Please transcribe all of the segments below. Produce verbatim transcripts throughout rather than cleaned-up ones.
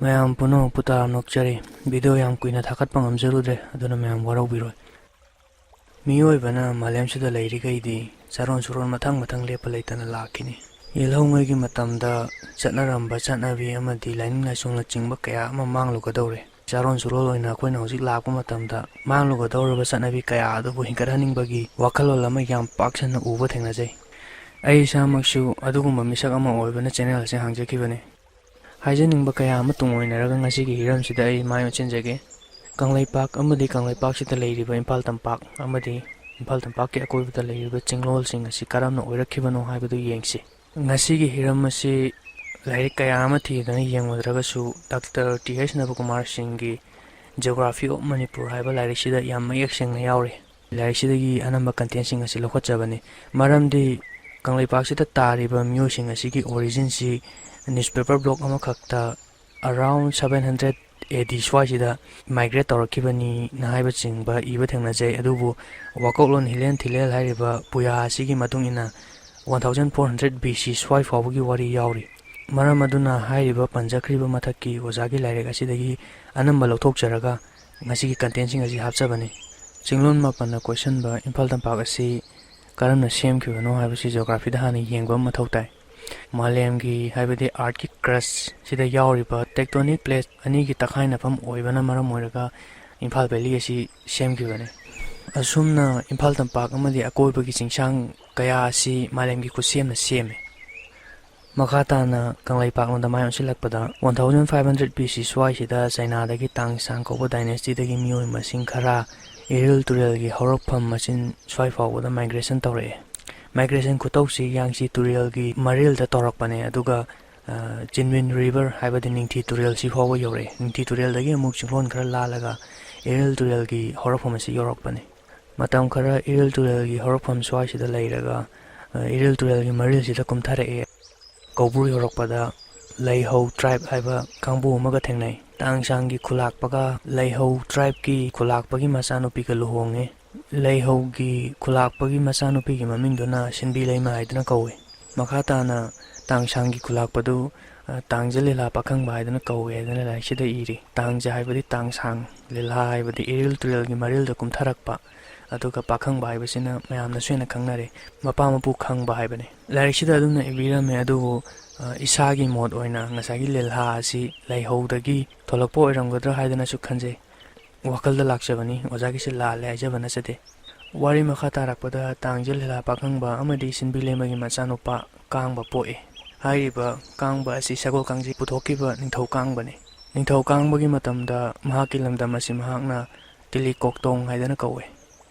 ꯃꯌꯥꯝ ꯄꯨꯝꯅꯃꯛꯄꯨ ꯇꯔꯥꯝꯅ ꯑꯣꯛꯆꯔꯤ꯫ ꯚꯤꯗꯤꯑꯣ ꯌꯥꯝ ꯀꯨꯏꯅ ꯊꯥꯒꯠꯄ ꯉꯝꯖꯔꯨꯗ꯭ꯔꯦ, ꯑꯗꯨꯅ ꯃꯌꯥꯝ ꯋꯥꯔꯧꯕꯤꯔꯣꯏ꯫ ꯃꯤꯑꯣꯏꯕꯅ ꯃꯥꯂꯦꯝꯁꯤꯗ ꯂꯩꯔꯤꯈꯩꯗꯤ ꯆꯥꯔꯣꯟ ꯁꯨꯔꯣꯟ ꯃꯊꯪ ꯃꯊꯪ ꯂꯦꯞꯄ ꯂꯩꯇꯅ ꯂꯥꯛꯈꯤꯅꯤ꯫ ꯌꯦꯜꯍꯧꯉꯩꯒꯤ ꯃꯇꯝꯗ ꯆꯠꯅꯔꯝꯕ ꯆꯠꯅꯕꯤ ꯑꯃꯗꯤ ꯂꯥꯏꯅꯤꯡ ꯂꯥꯏꯁꯣꯟꯅꯆꯤꯡꯕ ꯀꯌꯥ ꯑꯃ ꯃꯥꯡꯂꯨꯒꯗꯧꯔꯦ꯫ ꯆꯥꯔꯣꯟ ꯁꯨꯔꯣꯜ ꯑꯣꯏꯅ ꯑꯩꯈꯣꯏꯅ ꯍꯧꯖꯤꯛ ꯂꯥꯛꯄ ꯃꯇꯝꯗ ꯃꯥꯡꯂꯨꯒꯗꯧꯔꯕ ꯆꯠꯅꯕꯤ ꯀꯌꯥ ꯑꯗꯨꯕꯨ ꯍꯤꯡꯒꯠꯍꯟꯅꯤꯡꯕꯒꯤ ꯋꯥꯈꯜꯂꯣꯟ ꯑꯃ ꯌꯥꯝ ꯄꯥꯛ ꯁꯟꯅ ꯎꯕ ꯊꯦꯡꯅꯖꯩ꯫ ꯑꯩ ꯏꯁꯥꯃꯛꯁꯨ ꯑꯗꯨꯒꯨꯝꯕ ꯃꯤꯁꯛ ꯑꯃ ꯑꯣꯏꯕꯅ ꯆꯦꯅꯦꯜ ꯑꯁꯤ ꯍꯥꯡꯖꯈꯤꯕꯅꯤ꯫ ꯍꯥꯏꯖꯅꯤꯡꯕ ꯀꯌꯥ ꯑꯃ ꯇꯨꯡꯑꯣꯏꯅꯔꯒ ꯉꯁꯤꯒꯤ ꯍꯤꯔꯝꯁꯤꯗ ꯑꯩ ꯃꯥꯏ ꯑꯣꯟꯁꯤꯟꯖꯒꯦ꯫ ꯀꯪꯂꯩꯄꯥꯛ ꯑꯃꯗꯤ ꯀꯪꯂꯩꯄꯥꯛꯁꯤꯗ ꯂꯩꯔꯤꯕ ꯏꯝꯐꯥꯜ ꯇꯝꯄꯥꯛ ꯑꯃꯗꯤ ꯏꯝꯐꯥꯜ ꯇꯝꯄꯥꯛꯀꯤ ꯑꯀꯣꯏꯕꯗ ꯂꯩꯔꯤꯕ ꯆꯤꯡꯂꯣꯜꯁꯤꯡ ꯑꯁꯤ ꯀꯔꯝꯅ ꯑꯣꯏꯔꯛꯈꯤꯕꯅꯣ ꯍꯥꯏꯕꯗꯨ ꯌꯦꯡꯁꯤ꯫ ꯉꯁꯤꯒꯤ ꯍꯤꯔꯝ ꯑꯁꯤ ꯂꯥꯏꯔꯤꯛ ꯀꯌꯥ ꯑꯃ ꯊꯤꯗꯨꯅ ꯌꯦꯡꯉꯨꯗ꯭ꯔꯒꯁꯨ ꯗꯥꯛꯇꯔ ꯇꯤ ꯑꯩꯆ ꯅꯕꯀꯨꯃꯥꯔ ꯁꯤꯡꯒꯤ Geography of Manipur ꯍꯥꯏꯕ ꯂꯥꯏꯔꯤꯛꯁꯤꯗ ꯌꯥꯝ ꯃꯌꯦꯛ ꯁꯦꯡꯅ ꯌꯥꯎꯔꯤ꯫ ꯂꯥꯏꯔꯤꯛꯁꯤꯗꯒꯤ ꯑꯅꯝꯕ ꯀꯟꯇꯦꯟꯁꯤꯡ ꯑꯁꯤ ꯂꯧꯈꯠꯆꯕꯅꯤ꯫ ꯃꯔꯝꯗꯤ ꯀꯪꯂꯩꯄꯥꯛꯁꯤꯗ ꯇꯥꯔꯤꯕ ꯃꯤꯑꯣꯏꯁꯤꯡ ꯑꯁꯤꯒꯤ ꯑꯣꯔꯤꯖꯤꯟꯁꯤ ꯅ꯭ꯌꯨꯁꯄꯦꯄꯔ ꯕ꯭ꯂꯣꯛ ꯑꯃꯈꯛꯇ ꯑꯔꯥꯎꯟ ꯁꯕꯦꯟ ꯍꯟꯗ꯭ꯔꯦꯠ ꯑꯦ ꯗꯤ ꯁ꯭ꯋꯥꯏꯁꯤꯗ ꯃꯥꯏꯒ꯭ꯔꯦꯠ ꯇꯧꯔꯛꯈꯤꯕꯅꯤꯅ ꯍꯥꯏꯕꯆꯤꯡꯕ ꯏꯕ ꯊꯦꯡꯅꯖꯩ꯫ ꯑꯗꯨꯕꯨ ꯋꯥꯀꯣꯛꯂꯣꯟ ꯍꯤꯂꯦꯟ ꯊꯤꯂꯦꯜ ꯍꯥꯏꯔꯤꯕ ꯄꯨꯌꯥ ꯑꯁꯤꯒꯤ ꯃꯇꯨꯡ ꯏꯟꯅ one thousand four hundred B C ꯁ꯭ꯋꯥꯏ ꯐꯥꯎꯕꯒꯤ ꯋꯥꯔꯤ ꯌꯥꯎꯔꯤ꯫ ꯃꯔꯝ ꯑꯗꯨꯅ ꯍꯥꯏꯔꯤꯕ ꯄꯟꯖꯈ꯭ꯔꯤꯕ ꯃꯊꯛꯀꯤ ꯑꯣꯖꯥꯒꯤ ꯂꯥꯏꯔꯤꯛ ꯑꯁꯤꯗꯒꯤ ꯑꯅꯝꯕ ꯂꯧꯊꯣꯛꯆꯔꯒ ꯉꯁꯤꯒꯤ ꯀꯟꯇꯦꯟꯁꯤꯡ ꯑꯁꯤ ꯍꯥꯞꯆꯕꯅꯤ꯫ ꯆꯤꯡꯂꯣꯟ ꯃꯥꯄꯟꯅ ꯀꯣꯏꯁꯟꯕ ꯏꯝꯐꯥꯜ ꯇꯝꯄꯥꯛ ꯑꯁꯤ ꯀꯔꯝꯅ ꯁꯦꯝꯈꯤꯕꯅꯣ ꯍꯥꯏꯕꯁꯤ ꯖꯤꯑꯣꯒ꯭ꯔꯥꯐꯤꯗ ꯍꯥꯟꯅ ꯌꯦꯡꯕ ꯑꯃ ꯃꯊꯧ ꯇꯥꯏ꯫ ꯃꯥꯂꯦꯝꯒꯤ, ꯍꯥꯏꯕꯗꯤ ꯑꯥꯔꯠꯀꯤ ꯀ꯭ꯔꯁꯁꯤꯗ ꯌꯥꯎꯔꯤꯕ ꯇꯦꯛꯇꯣꯅꯤꯛ ꯄ꯭ꯂꯦꯠ ꯑꯅꯤꯒꯤ ꯇꯛꯈꯥꯏꯅꯐꯝ ꯑꯣꯏꯕꯅ ꯃꯔꯝ ꯑꯣꯏꯔꯒ ꯏꯝꯐꯥꯜ ꯚꯦꯂꯤ ꯑꯁꯤ ꯁꯦꯝꯈꯤꯕꯅꯤ꯫ ꯑꯁꯨꯝꯅ ꯏꯝꯐꯥꯜ ꯇꯝꯄꯥꯛ ꯑꯃꯗꯤ ꯑꯀꯣꯏꯕꯒꯤ ꯆꯤꯡꯁꯥꯡ ꯀꯌꯥ ꯑꯁꯤ ꯃꯥꯂꯦꯝꯒꯤ ꯈꯨꯠꯁꯦꯝꯅ ꯁꯦꯝꯃꯤ꯫ ꯃꯈꯥ ꯇꯥꯅ ꯀꯪꯂꯩꯄꯥꯛꯂꯣꯝꯗ ꯃꯥꯏ ꯑꯣꯟꯁꯤꯜꯂꯛꯄꯗ one thousand five hundred B C ꯁ꯭ꯋꯥꯏꯁꯤꯗ ꯆꯩꯅꯥꯗꯒꯤ ꯇꯥꯡ ꯁꯥꯡ ꯀꯧꯕ ꯗꯥꯏꯅꯦꯁꯇꯤꯗꯒꯤ ꯃꯤꯑꯣꯏ ꯃꯁꯤꯡ ꯈꯔ ꯏꯔꯤꯜ ꯇꯨꯔꯦꯜꯒꯤ ꯍꯧꯔꯛꯐꯝ ꯃꯆꯤꯟ ꯁ꯭ꯋꯥꯏ ꯐꯥꯎꯕꯗ ꯃꯥꯏꯒ꯭ꯔꯦꯁꯟ ꯇꯧꯔꯛꯑꯦ꯫ ꯃꯥꯏꯒ꯭ꯔꯦꯁꯟ ꯈꯨꯇꯧꯁꯤ ꯌꯥꯡꯆꯤ ꯇꯨꯔꯦꯜꯒꯤ ꯃꯔꯤꯜꯗ ꯇꯧꯔꯛꯄꯅꯦ, ꯑꯗꯨꯒ, ꯑ, ꯆꯤꯟꯃꯤꯟ ꯔꯤꯚꯔ ꯍꯥꯏꯕꯗꯤ ꯅꯤꯡꯊꯤ ꯇꯨꯔꯦꯜꯁꯤ ꯐꯥꯎꯕ ꯌꯧꯔꯛꯑꯦ꯫ ꯅꯤꯡꯊꯤ ꯇꯨꯔꯦꯜꯗꯒꯤ ꯑꯃꯨꯛ ꯆꯤꯡꯂꯣꯟ ꯈꯔ ꯂꯥꯜꯂꯒ ꯏꯔꯤꯜ ꯇꯨꯔꯦꯜꯒꯤ ꯍꯧꯔꯛꯐꯝ ꯑꯁꯤ ꯌꯧꯔꯛꯄꯅꯤ꯫ ꯃꯇꯝ ꯈꯔ ꯏꯔꯤꯜ ꯇꯨꯔꯦꯜꯒꯤ ꯍꯧꯔꯛꯐꯝ ꯁ꯭ꯋꯥꯏꯁꯤꯗ ꯂꯩꯔꯒ, ꯑ, ꯏꯔꯤꯜ ꯇꯨꯔꯦꯜꯒꯤ ꯃꯔꯤꯜꯁꯤꯗ ꯀꯨꯝꯊꯔꯛꯑꯦ꯫ ꯀꯧꯕ꯭ꯔꯨ ꯌꯧꯔꯛꯄꯗ ꯂꯩꯍꯧ ꯇ꯭ꯔꯥꯏꯕ ꯍꯥꯏꯕ ꯀꯥꯡꯕꯨ ꯑꯃꯒ ꯊꯦꯡꯅꯩ꯫ ꯇꯥꯡꯁꯥꯡꯒꯤ ꯈꯨꯂꯥꯛꯄꯒ ꯂꯩꯍꯧ ꯇ꯭ꯔꯥꯏꯕꯀꯤ ꯈꯨꯂꯥꯛꯄꯒꯤ ꯃꯆꯥꯅꯨꯄꯤꯒ ꯂꯨꯍꯣꯡꯉꯦ꯫ ꯂꯩꯍꯧꯒꯤ ꯈꯨꯂꯥꯛꯄꯒꯤ ꯃꯆꯥꯅꯨꯄꯤꯒꯤ ꯃꯃꯤꯡꯗꯨꯅ ꯁꯤꯟꯕꯤ ꯂꯩꯃ ꯍꯥꯏꯗꯨꯅ ꯀꯧꯏ꯫ ꯃꯈꯥ ꯇꯥꯅ ꯇꯥꯡꯁꯥꯡꯒꯤ ꯈꯨꯂꯥꯛꯄꯗꯨ ꯑ, ꯇꯥꯡꯖ ꯂꯤꯂꯥ ꯄꯥꯈꯪꯕ ꯍꯥꯏꯗꯅ ꯀꯧꯋꯦ ꯍꯥꯏꯗꯅ ꯂꯥꯏꯔꯤꯛꯁꯤꯗ ꯏꯔꯤ꯫ ꯇꯥꯡꯖ ꯍꯥꯏꯕꯗꯤ ꯇꯥꯡꯁꯥꯡ, ꯂꯤꯂꯥ ꯍꯥꯏꯕꯗꯤ ꯏꯔꯤꯜ ꯇꯨꯔꯦꯜꯒꯤ ꯃꯔꯤꯜꯗ ꯀꯨꯝꯊꯔꯛꯄ, ꯑꯗꯨꯒ ꯄꯥꯈꯪꯕ ꯍꯥꯏꯕꯁꯤꯅ ꯃꯌꯥꯝꯅꯁꯨ ꯍꯦꯟꯅ ꯈꯪꯅꯔꯦ, ꯃꯄꯥ ꯃꯄꯨ ꯈꯪꯕ ꯍꯥꯏꯕꯅꯤ꯫ ꯂꯥꯏꯔꯤꯛꯁꯤꯗ ꯑꯗꯨꯝꯅ ꯏꯕꯤꯔꯝꯃꯦ, ꯑꯗꯨꯕꯨ, ꯑ, ꯏꯁꯥꯒꯤ ꯃꯣꯠ ꯑꯣꯏꯅ ꯉꯁꯥꯏꯒꯤ ꯂꯤꯂꯥ ꯑꯁꯤ ꯂꯩꯍꯧꯗꯒꯤ ꯊꯣꯛꯂꯛꯄ ꯑꯣꯏꯔꯝꯒꯗ꯭ꯔꯥ ꯍꯥꯏꯗꯅꯁꯨ ꯈꯟꯖꯩ꯫ ꯋꯥꯈꯜꯗ ꯂꯥꯛꯆꯕꯅꯤ, ꯑꯣꯖꯥꯒꯤꯁꯦ ꯂꯥꯜꯂꯦ ꯍꯥꯏꯖꯕ ꯅꯠꯆꯗꯦ꯫ ꯋꯥꯔꯤ ꯃꯈꯥ ꯇꯥꯔꯛꯄꯗ ꯇꯥꯡꯖ ꯂꯤꯂꯥ ꯄꯥꯈꯪꯕ ꯑꯃꯗꯤ ꯁꯤꯟꯕꯤ ꯂꯩꯃꯒꯤ ꯃꯆꯥꯅꯨꯄꯥ ꯀꯥꯡꯕ ꯄꯣꯛꯏ꯫ ꯍꯥꯏꯔꯤꯕ ꯀꯥꯡꯕ ꯑꯁꯤ ꯁꯒꯣꯜ ꯀꯥꯡꯖꯩ ꯄꯨꯊꯣꯛꯈꯤꯕ ꯅꯤꯡꯊꯧ ꯀꯥꯡꯕꯅꯤ꯫ ꯅꯤꯡꯊꯧ ꯀꯥꯡꯕꯒꯤ ꯃꯇꯝꯗ ꯃꯍꯥꯛꯀꯤ ꯂꯝꯗꯝ ꯑꯁꯤ ꯃꯍꯥꯛꯅ ꯇꯤꯂꯤ ꯀꯣꯛꯇꯣꯡ ꯍꯥꯏꯗꯅ ꯀꯧꯋꯤ꯫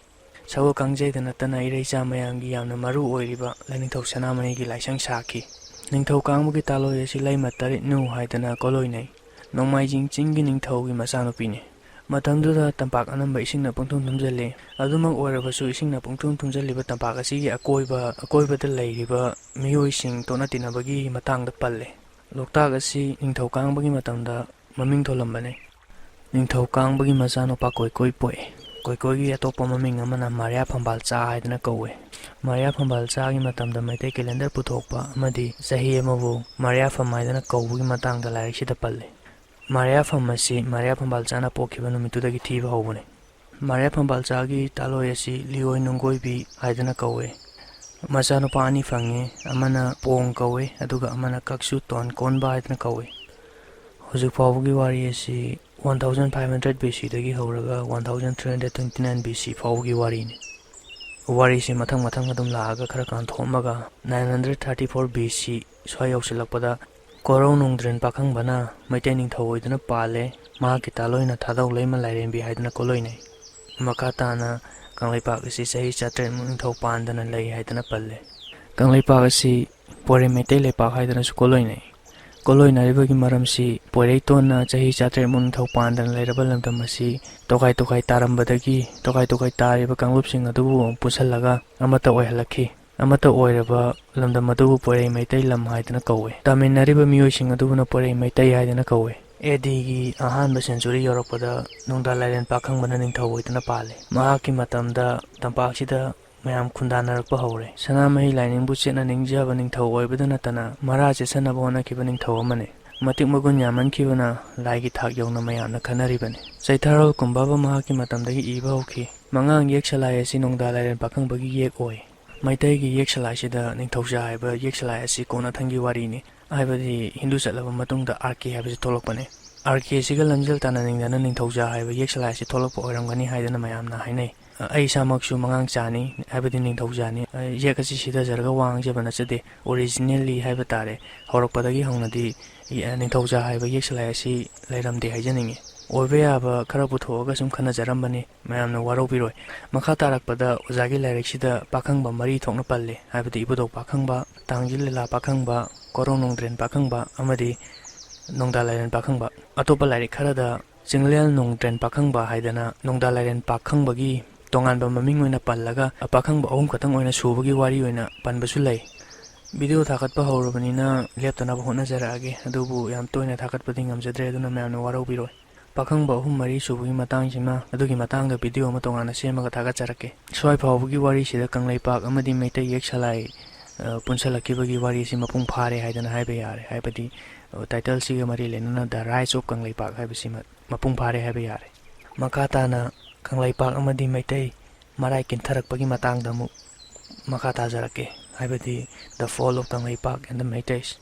ꯁꯒꯣꯜ ꯀꯥꯡꯖꯩꯗ ꯅꯠꯇꯅ ꯏꯔꯩꯆꯥ ꯃꯌꯥꯝꯒꯤ ꯌꯥꯝꯅ ꯃꯔꯨ ꯑꯣꯏꯔꯤꯕ ꯂꯥꯏꯅꯤꯡꯊꯧ ꯁꯅꯥꯃꯍꯤꯒꯤ ꯂꯥꯏꯁꯪ ꯁꯥꯈꯤ꯫ ꯅꯤꯡꯊꯧ ꯀꯥꯡꯕꯒꯤ ꯇꯥꯂꯣꯏ ꯑꯁꯤ ꯂꯩꯃ ꯇꯔꯦꯠꯅꯨ ꯍꯥꯏꯗꯅ ꯀꯣꯂꯣꯏꯅꯩ꯫ ꯅꯣꯡꯃꯥꯏꯖꯤꯡ ꯆꯤꯡꯒꯤ ꯅꯤꯡꯊꯧꯒꯤ ꯃꯆꯥꯅꯨꯄꯤꯅꯤ꯫ ꯃꯇꯝꯗꯨꯗ ꯇꯝꯄꯥꯛ ꯑꯅꯝꯕ ꯏꯁꯤꯡꯅ ꯄꯨꯡꯊꯨꯝ ꯊꯨꯝꯖꯤꯜꯂꯤ꯫ ꯑꯗꯨꯃꯛ ꯑꯣꯏꯔꯕꯁꯨ ꯏꯁꯤꯡꯅ ꯄꯨꯡꯊꯨꯝ ꯊꯨꯝꯖꯤꯜꯂꯤꯕ ꯇꯝꯄꯥꯛ ꯑꯁꯤꯒꯤ ꯑꯀꯣꯏꯕ, ꯑꯀꯣꯏꯕꯗ ꯂꯩꯔꯤꯕ ꯃꯤꯑꯣꯏꯁꯤꯡ ꯇꯣꯠꯅ ꯇꯤꯟꯅꯕꯒꯤ ꯃꯇꯥꯡꯗ ꯄꯜꯂꯤ꯫ ꯂꯣꯛꯇꯥꯛ ꯑꯁꯤ ꯅꯤꯡꯊꯧ ꯀꯥꯡꯕꯒꯤ ꯃꯇꯝꯗ ꯃꯃꯤꯡ ꯊꯣꯜꯂꯝꯕꯅꯤ꯫ ꯅꯤꯡꯊꯧ ꯀꯥꯡꯕꯒꯤ ꯃꯆꯥꯅꯨꯄꯥ ꯀꯣꯏꯀꯣꯏ ꯄꯣꯛꯏ꯫ ꯀꯣꯏꯀꯣꯏꯒꯤ ꯑꯇꯣꯞꯄ ꯃꯃꯤꯡ ꯑꯃꯅ ꯃꯔꯤꯌꯥ ꯐꯝꯕꯥꯜꯆꯥ ꯍꯥꯏꯗꯅ ꯀꯧꯋꯤ꯫ ꯃꯔꯤꯌꯥ ꯐꯝꯕꯥꯜꯆꯥꯒꯤ ꯃꯇꯝꯗ ꯃꯩꯇꯩ ꯀꯦꯂꯦꯟꯗꯔ ꯄꯨꯊꯣꯛꯄ ꯑꯃꯗꯤ ꯆꯍꯤ ꯑꯃꯕꯨ ꯃꯔꯤꯌꯥꯐꯝ ꯍꯥꯏꯗꯅ ꯀꯧꯕꯒꯤ ꯃꯇꯥꯡꯗ ꯂꯥꯏꯔꯤꯛꯁꯤꯗ ꯄꯜꯂꯤ꯫ ꯃꯔꯤꯌꯥꯐꯝ ꯑꯁꯤ ꯃꯔꯤꯌꯥ ꯐꯝꯕꯥꯜꯆꯥꯅ ꯄꯣꯛꯈꯤꯕ ꯅꯨꯃꯤꯠꯇꯨꯗꯒꯤ ꯊꯤꯕ ꯍꯧꯕꯅꯤ꯫ ꯃꯔꯤꯌꯥ ꯐꯝꯕꯥꯜꯆꯥꯒꯤ ꯇꯥꯂꯣꯏ ꯑꯁꯤ ꯂꯤꯑꯣꯏ ꯅꯨꯡꯒꯣꯏꯕꯤ ꯍꯥꯏꯗꯅ ꯀꯧꯋꯤ꯫ ꯃꯆꯥꯅꯨꯄꯥ ꯑꯅꯤ ꯐꯪꯉꯤ, ꯑꯃꯅ ꯄꯣꯡ ꯀꯧꯋꯤ, ꯑꯗꯨꯒ ꯑꯃꯅ ꯀꯛꯁꯨ ꯇꯣꯟ ꯀꯣꯟꯕ ꯍꯥꯏꯗꯅ ꯀꯧꯋꯤ꯫ ꯍꯧꯖꯤꯛ ꯐꯥꯎꯕꯒꯤ ꯋꯥꯔꯤ ꯑꯁꯤ one thousand five hundred B ꯁꯤꯗꯒꯤ ꯍꯧꯔꯒ one thousand three hundred twenty nine B C ꯐꯥꯎꯕꯒꯤ ꯋꯥꯔꯤꯅꯤ꯫ ꯋꯥꯔꯤꯁꯤ ꯃꯊꯪ ꯃꯊꯪ ꯑꯗꯨꯝ ꯂꯥꯛꯑꯒ ꯈꯔ ꯀꯥꯟꯊꯣꯛꯑꯝꯃꯒ nine hundred thirty four B C ꯁ꯭ꯋꯥꯏ ꯌꯧꯁꯤꯜꯂꯛꯄꯗ ꯀꯣꯔꯧ ꯅꯣꯡꯗ꯭ꯔꯦꯟ ꯄꯥꯈꯪꯕꯅ ꯃꯩꯇꯩ ꯅꯤꯡꯊꯧ ꯑꯣꯏꯗꯨꯅ ꯄꯥꯜꯂꯦ꯫ ꯃꯍꯥꯛꯀꯤ ꯇꯥꯂꯣꯏꯅ ꯊꯥꯗꯧ ꯂꯩꯃ ꯂꯥꯏꯔꯦꯝꯕꯤ ꯍꯥꯏꯗꯅ ꯀꯣꯂꯣꯏꯅꯩ꯫ ꯃꯈꯥ ꯇꯥꯅ ꯀꯪꯂꯩꯄꯥꯛ ꯑꯁꯤ ꯆꯍꯤ ꯆꯥꯇ꯭ꯔꯦꯠꯃꯨꯛ ꯅꯤꯡꯊꯧ ꯄꯥꯟꯗꯅ ꯂꯩ ꯍꯥꯏꯗꯅ ꯄꯜꯂꯦ꯫ ꯀꯪꯂꯩꯄꯥꯛ ꯑꯁꯤ ꯄꯣꯏꯔꯩ ꯃꯩꯇꯩ ꯂꯩꯄꯥꯛ ꯍꯥꯏꯗꯅꯁꯨ ꯀꯣꯂꯣꯏꯅꯩ꯫ ꯀꯣꯂꯣꯏꯅꯔꯤꯕꯒꯤ ꯃꯔꯝꯁꯤ ꯄꯣꯏꯔꯩꯇꯣꯟꯅ ꯆꯍꯤ ꯆꯥꯇ꯭ꯔꯦꯠꯃꯨꯛ ꯅꯤꯡꯊꯧ ꯄꯥꯟꯗꯅ ꯂꯩꯔꯕ ꯂꯝꯗꯝ ꯑꯁꯤ ꯇꯣꯈꯥꯏ ꯇꯣꯈꯥꯏ ꯇꯥꯔꯝꯕꯗꯒꯤ ꯇꯣꯈꯥꯏ ꯇꯣꯈꯥꯏ ꯇꯥꯔꯤꯕ ꯀꯥꯡꯂꯨꯞꯁꯤꯡ ꯑꯗꯨꯕꯨ ꯑꯃꯨꯛ ꯄꯨꯟꯁꯤꯜꯂꯒ ꯑꯃꯠꯇ ꯑꯣꯏꯍꯜꯂꯛꯈꯤ꯫ ꯑꯃꯠꯇ ꯑꯣꯏꯔꯕ ꯂꯝꯗꯝ ꯑꯗꯨꯕꯨ ꯄꯣꯏꯔꯩ ꯃꯩꯇꯩ ꯂꯝ ꯍꯥꯏꯗꯅ ꯀꯧꯋꯤ꯫ ꯇꯥꯃꯤꯟꯅꯔꯤꯕ ꯃꯤꯑꯣꯏꯁꯤꯡ ꯑꯗꯨꯕꯨꯅ ꯄꯣꯏꯔꯩ ꯃꯩꯇꯩ ꯍꯥꯏꯗꯅ ꯀꯧꯋꯤ꯫ ꯑꯦ ꯗꯤꯒꯤ ꯑꯍꯥꯟꯕ ꯁꯦꯟꯆꯨꯔꯤ ꯌꯧꯔꯛꯄꯗ ꯅꯨꯡꯗꯥ ꯂꯥꯏꯔꯦꯟ ꯄꯥꯈꯪꯕꯅ ꯅꯤꯡꯊꯧ ꯑꯣꯏꯗꯨꯅ ꯄꯥꯜꯂꯤ꯫ ꯃꯍꯥꯛꯀꯤ ꯃꯇꯝꯗ ꯇꯝꯄꯥꯛꯁꯤꯗ ꯃꯌꯥꯝ ꯈꯨꯟꯗꯥꯅꯔꯛꯄ ꯍꯧꯔꯦ꯫ ꯁꯅꯥꯃꯍꯤ ꯂꯥꯏꯅꯤꯡꯕꯨ ꯆꯦꯠꯅ ꯅꯤꯡꯖꯕ ꯅꯤꯡꯊꯧ ꯑꯣꯏꯕꯗ ꯅꯠꯇꯅ ꯃꯔꯥ ꯆꯦꯠꯁꯟꯅꯕ ꯍꯣꯠꯅꯈꯤꯕ ꯅꯤꯡꯊꯧ ꯑꯃꯅꯤ꯫ ꯃꯇꯤꯛ ꯃꯒꯨꯟ ꯌꯥꯝꯃꯟꯈꯤꯕꯅ ꯂꯥꯏꯒꯤ ꯊꯥꯛ ꯌꯧꯅ ꯃꯌꯥꯝꯅ ꯈꯟꯅꯔꯤꯕꯅꯤ꯫ ꯆꯩꯊꯥꯔꯣꯜ ꯀꯨꯝꯕꯥꯕ ꯃꯍꯥꯛꯀꯤ ꯃꯇꯝꯗꯒꯤ ꯏꯕ ꯍꯧꯈꯤ꯫ ꯃꯉꯥꯡ ꯌꯦꯛ ꯁꯂꯥꯏ ꯑꯁꯤ ꯅꯣꯡꯗꯥ ꯂꯥꯏꯔꯦꯟ ꯄꯥꯈꯪꯕꯒꯤ ꯌꯦꯛ ꯑꯣꯏ꯫ ꯃꯩꯇꯩꯒꯤ ꯌꯦꯛ ꯁꯂꯥꯏꯁꯤꯗ ꯅꯤꯡꯊꯧꯖꯥ ꯍꯥꯏꯕ ꯌꯦꯛ ꯁꯂꯥꯏ ꯑꯁꯤ ꯀꯣꯟꯅꯊꯪꯒꯤ ꯋꯥꯔꯤꯅꯤ, ꯍꯥꯏꯕꯗꯤ ꯍꯤꯟꯗꯨ ꯆꯠꯂꯕ ꯃꯇꯨꯡꯗ ꯑꯥꯔ ꯀꯦ ꯍꯥꯏꯕꯁꯤ ꯊꯣꯛꯂꯛꯄꯅꯤ꯫ ꯑꯥꯔ ꯀꯦꯁꯤꯒ ꯂꯝꯖꯦꯜ ꯇꯥꯟꯅꯅꯤꯡꯗꯅ ꯅꯤꯡꯊꯧꯖꯥ ꯍꯥꯏꯕ ꯌꯦꯛ ꯁꯂꯥꯏ ꯑꯁꯤ ꯊꯣꯛꯂꯛꯄ ꯑꯣꯏꯔꯝꯒꯅꯤ ꯍꯥꯏꯗꯅ ꯃꯌꯥꯝꯅ ꯍꯥꯏꯅꯩ꯫ ꯑꯩ ꯏꯁꯥꯃꯛꯁꯨ ꯃꯉꯥꯡ ꯆꯥꯅꯤ, ꯍꯥꯏꯕꯗꯤ ꯅꯤꯡꯊꯧꯖꯥꯅꯤ꯫ ꯌꯦꯛ ꯑꯁꯤ ꯁꯤꯊꯖꯔꯒ ꯋꯥ ꯉꯥꯡꯖꯕ ꯅꯠꯆꯗꯦ꯫ ꯑꯣꯔꯤꯖꯤꯅꯦꯜꯂꯤ ꯍꯥꯏꯕ ꯇꯥꯔꯦ, ꯍꯧꯔꯛꯄꯗꯒꯤ ꯍꯧꯅꯗꯤ ꯅꯤꯡꯊꯧꯖꯥ ꯍꯥꯏꯕ ꯌꯦꯛ ꯁꯂꯥꯏ ꯑꯁꯤ ꯂꯩꯔꯝꯗꯦ ꯍꯥꯏꯖꯅꯤꯡꯉꯤ꯫ ꯑꯣꯏꯕ ꯌꯥꯕ ꯈꯔ ꯄꯨꯊꯣꯛꯑꯒ ꯁꯨꯝ ꯈꯟꯅꯖꯔꯝꯕꯅꯤ, ꯃꯌꯥꯝꯅ ꯋꯥꯔꯧꯕꯤꯔꯣꯏ꯫ ꯃꯈꯥ ꯇꯥꯔꯛꯄꯗ ꯑꯣꯖꯥꯒꯤ ꯂꯥꯏꯔꯤꯛꯁꯤꯗ ꯄꯥꯈꯪꯕ ꯃꯔꯤ ꯊꯣꯛꯅ ꯄꯜꯂꯤ, ꯍꯥꯏꯕꯗꯤ ꯏꯕꯨꯙꯧ ꯄꯥꯈꯪꯕ, ꯇꯥꯡꯖꯤꯜ ꯂꯤꯂꯥ ꯄꯥꯈꯪꯕ, ꯀꯣꯔꯧ ꯅꯣꯡꯗ꯭ꯔꯦꯟ ꯄꯥꯈꯪꯕ ꯑꯃꯗꯤ ꯅꯣꯡꯗꯥ ꯂꯥꯏꯔꯦꯟ ꯄꯥꯈꯪꯕ꯫ ꯑꯇꯣꯞꯄ ꯂꯥꯏꯔꯤꯛ ꯈꯔꯗ ꯆꯤꯡꯂꯦꯜ ꯅꯣꯡꯗ꯭ꯔꯦꯟ ꯄꯥꯈꯪꯕ ꯍꯥꯏꯗꯅ ꯅꯣꯡꯗꯥ ꯂꯥꯏꯔꯦꯟ ꯄꯥꯈꯪꯕꯒꯤ ꯇꯣꯉꯥꯟꯕ ꯃꯃꯤꯡ ꯑꯣꯏꯅ ꯄꯜꯂꯒ ꯄꯥꯈꯪꯕ ꯑꯍꯨꯝ ꯈꯛꯇꯪ ꯑꯣꯏꯅ ꯁꯨꯕꯒꯤ ꯋꯥꯔꯤ ꯑꯣꯏꯅ ꯄꯟꯕꯁꯨ ꯂꯩ꯫ ꯚꯤꯗꯤꯑꯣ ꯊꯥꯒꯠꯄ ꯍꯧꯔꯕꯅꯤꯅ ꯂꯦꯞꯇꯅꯕ ꯍꯣꯠꯅꯖꯔꯛꯑꯒꯦ, ꯑꯗꯨꯕꯨ ꯌꯥꯝ ꯇꯣꯏꯅ ꯊꯥꯒꯠꯄꯗꯤ ꯉꯝꯖꯗ꯭ꯔꯦ, ꯑꯗꯨꯅ ꯃꯌꯥꯝꯅ ꯋꯥꯔꯧꯕꯤꯔꯣꯏ꯫ ꯄꯥꯈꯪꯕ ꯑꯍꯨꯝ ꯃꯔꯤ ꯁꯨꯕꯒꯤ ꯃꯇꯥꯡꯁꯤꯃ, ꯑꯗꯨꯒꯤ ꯃꯇꯥꯡꯗ ꯚꯤꯗꯤꯑꯣ ꯑꯃ ꯇꯣꯉꯥꯟꯅ ꯁꯦꯝꯃꯒ ꯊꯥꯒꯠꯆꯔꯛꯀꯦ꯫ ꯁ꯭ꯋꯥꯏ ꯐꯥꯎꯕꯒꯤ ꯋꯥꯔꯤꯁꯤꯗ ꯀꯪꯂꯩꯄꯥꯛ ꯑꯃꯗꯤ ꯃꯩꯇꯩ ꯌꯦꯛ ꯁꯂꯥꯏ, ꯑ, ꯄꯨꯟꯁꯤꯜꯂꯛꯈꯤꯕꯒꯤ ꯋꯥꯔꯤꯁꯤ ꯃꯄꯨꯡ ꯐꯥꯔꯦ ꯍꯥꯏꯗꯅ ꯍꯥꯏꯕ ꯌꯥꯔꯦ, ꯍꯥꯏꯕꯗꯤ, ꯑ, ꯇꯥꯏꯇꯜꯁꯤꯒ ꯃꯔꯤ ꯂꯩꯅꯅ The Rise of ꯀꯪꯂꯩꯄꯥꯛ ꯍꯥꯏꯕꯁꯤꯃ ꯃꯄꯨꯡ ꯐꯥꯔꯦ ꯍꯥꯏꯕ ꯌꯥꯔꯦ꯫ ꯃꯈꯥ ꯇꯥꯅ ꯀꯪꯂꯩꯄꯥꯛ ꯑꯃꯗꯤ ꯃꯩꯇꯩ ꯃꯔꯥꯏ ꯀꯤꯟꯊꯔꯛꯄꯒꯤ ꯃꯇꯥꯡꯗ ꯑꯃꯨꯛ ꯃꯈꯥ ꯇꯥꯖꯔꯛꯀꯦ, ꯍꯥꯏꯕꯗꯤ The Fall of Kangleipak and the Meiteis꯫